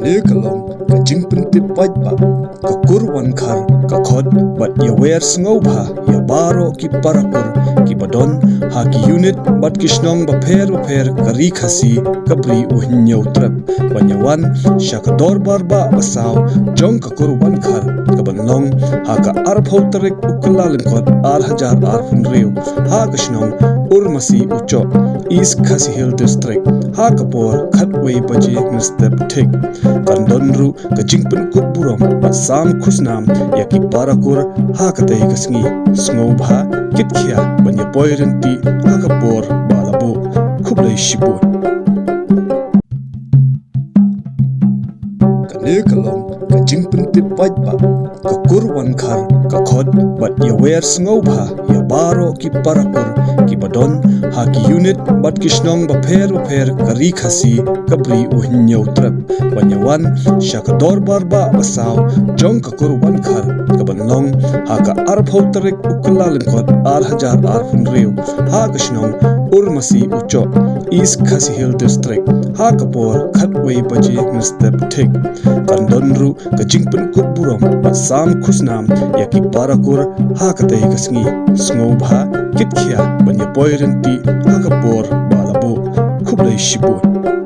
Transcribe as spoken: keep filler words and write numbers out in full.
Kane ka long ka jingpyntip paidbah ka kur Wankhar ka khot bad ïawer sngewbha ïa baroh ki para kur kiba don ha ki unit bad ki shnong bapher bapher ka Ri Khasi ka Bri U Hynñiewtrep ban ïawan sha ka dorbar bah ba saw jong ka kur Wankhar kaban long ha ka arphew tarik u Kyllalyngkot ar hajar arphew hynriew ha ka shnong Urmasi Uchoh, East Khasi Hills District, ha ka por khatwei baje mynstep thik. Kan don ruh ka jingpynkut burom bad sam khusnam ïa ki para kur ha katei ka sngi. Sngewbha kit khia ban ïa poi rynti ha ka por ba la buh. Khublei shibun. Kane ka long ka jingpyntip paidbah ka kur Wankhar ka khot bad ïawer sngewbha ïa baroh ki para kur kiba don ha ki unit bad ki shnong bapher bapher ka Ri Khasi ka Bri U Hynñiewtrep ban ïawan sha ka dorbar bah ba saw jong ka kur Wankhar kaban long ha ka arphew tarik u Kyllalyngkot ar hajar arphew hynriew ha ka shnong Urmasi Uchoh, East Khasi Hills District, ha ka por khatwei baje mynstep thik. Kan don ruh ka jingpynkut burom bad sam khusnam ïa ki para kur ha katei ka sngi. Sngewbha kit khia ban ïa poi rynti ha ka por ba la buh. Khublei shibun.